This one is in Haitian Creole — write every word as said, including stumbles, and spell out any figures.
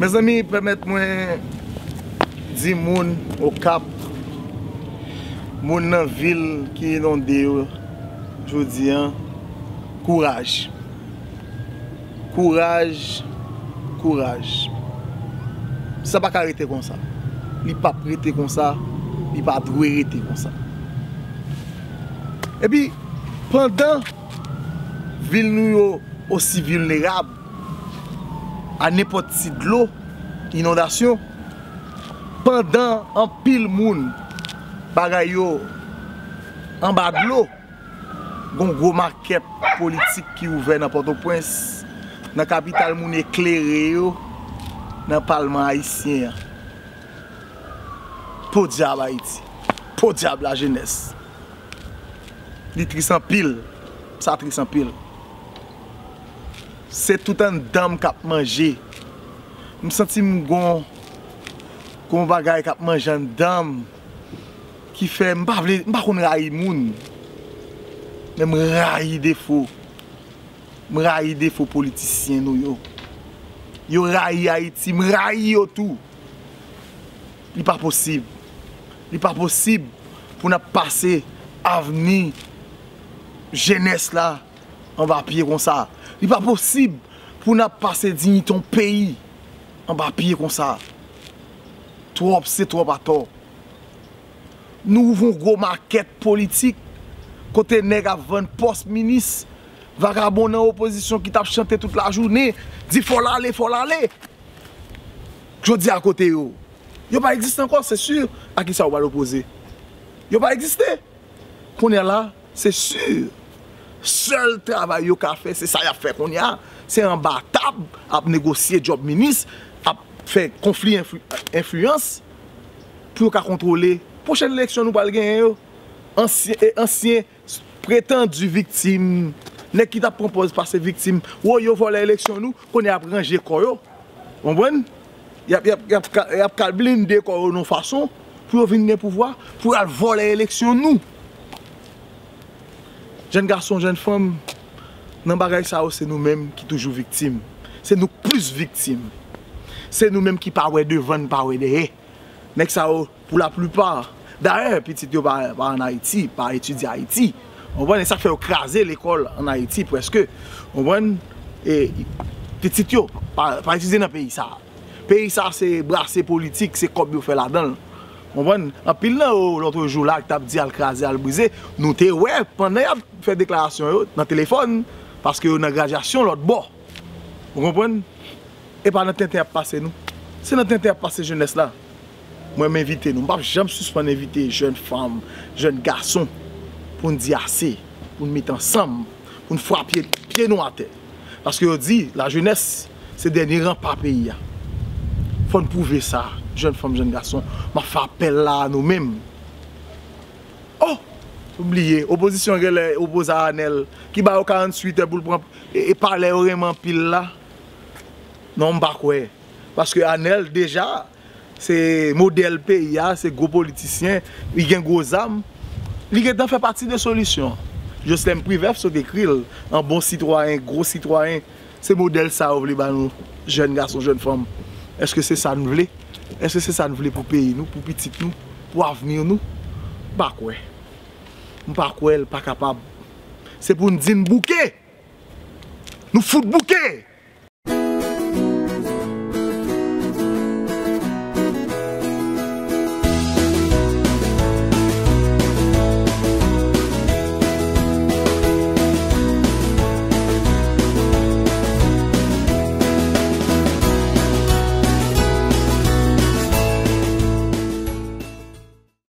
Mezanmi, pèmèt mwen di moun Okap, moun nan vil ki inonde yo jodi a, kouraj. Kouraj, kouraj. Sa pa ka rete konsa. Li p ap rete konsa, li pa dwe rete konsa. Epi, pandan vil nou yo osi vilnerab a nenpòt ti dlo, inondasyon, pandan anpil moun bagay yo anba dlo, gon gwo makèt politik ki ouvè nan Pòtoprens, nan kapital moun eklere yo, nan palman ayisyen an. Podyab Ayiti, podyab lajenès. Li tris anpil, sa tris anpil. Se tout anndan m k ap manje. M santi m gon, gon bagay k ap manje anndan m ki fè m pa vle, m pa konn rayi moun. Men m rayi defo. M rayi defo politisyen nou yo. Yo rayi Ayiti, m rayi yo tou. Li pa posib. Li pa posib pou n ap pase avni jenès la anba pye konsa. Li pa posib pou n ap pase diyite yon peyi anba pye konsa. Twòp se twòp atò. Nou ouvri yon gwo makèt politik kote nèg ap vann pòs minis, vagabon nan opozisyon ki t ap chante tout lajounen, di fò l ale, fò l ale. Jodi a kote yo? Yo pa egziste ankò, se si. A kisa w pral opoze? Yo pa egziste. Kounye a la, se si. Sèl travay yo ka fè, se sa y ap fè kounye a. Se anba tab, ap negosye djòb minis, ap fè konfli enfli-, enfliyans pou yo ka kontwole pwochèn eleksyon nou pral genyen yo. Ansyen, e ansyen pretandi viktim, nèg ki t ap pran pòz pase viktim, wo, yo vòlè eleksyon nou, kounye a ap ranje kò yo. Konprann? Y ap, y ap, y ap ka, y ap ka blende kò yo nan fason pou yo vin gen pouvwa, pou y al vòlè eleksyon nou. Jèn gason, jèn fanm, nan bagay sa yo, se nou menm ki toujou viktim. Se nou k plis viktim. Se nou menm ki pa wè devan n, pa wè dèyè. Nèg sa yo, pou laplipa, dayè, pitit yo pa, pa ann Ayiti, pa etidye Ayiti. Konprann? E sa k fè yo kraze lekòl ann Ayiti, prèske. Konprann? E pitit yo pa, pa etidye nan peyi sa. Peyi sa se brase politik, se kòb yo fè ladan l. Konprann? Anpil nan yo, lòt jou la, ki t ap di al kraze, al brize, nou te wè, pandan y ap fè deklarasyon yo, nan telefòn, paske yo nan gradyasyon lòt bò. Ou konprann? E pa nan tenten y ap pase nou. Se nan tenten y ap pase jenès la. Mwen, m envite nou. M p ap janm sispann envite jèn fanm, jèn gason, pou n di ase, pou n met ansanm, pou n frape pye nou atè. Paske yo di, lajenès, se dènye ranpa peyi a. Fò n pwouve sa, jèn fanm, jèn gason. M ap fè apèl la a nou menm. Oh! Ou bliye, opozisyon genlè opoze a Anèl, ki ba yo karanntuit è pou l pran, e, e palè yo renmen anpil la. Non, m pa kwè. Paske Anèl, deja, se modèl peyi a, se gwo politisyen, li gen gwo zam. Li gentan fè pati de solisyon an. Joslèn Privè sot ekri l, an bon sitwayen, gwo sitwayen. Se modèl sa yo vle ba nou, jèn gason, jèn fanm. Èske se sa n vle? Èske se sa n vle pou peyi nou, pou pitit nou, pou avni nou? M pa kwè. M pa kwè, l pa kapab. Se pou n di n bouke! Nou fout bouke!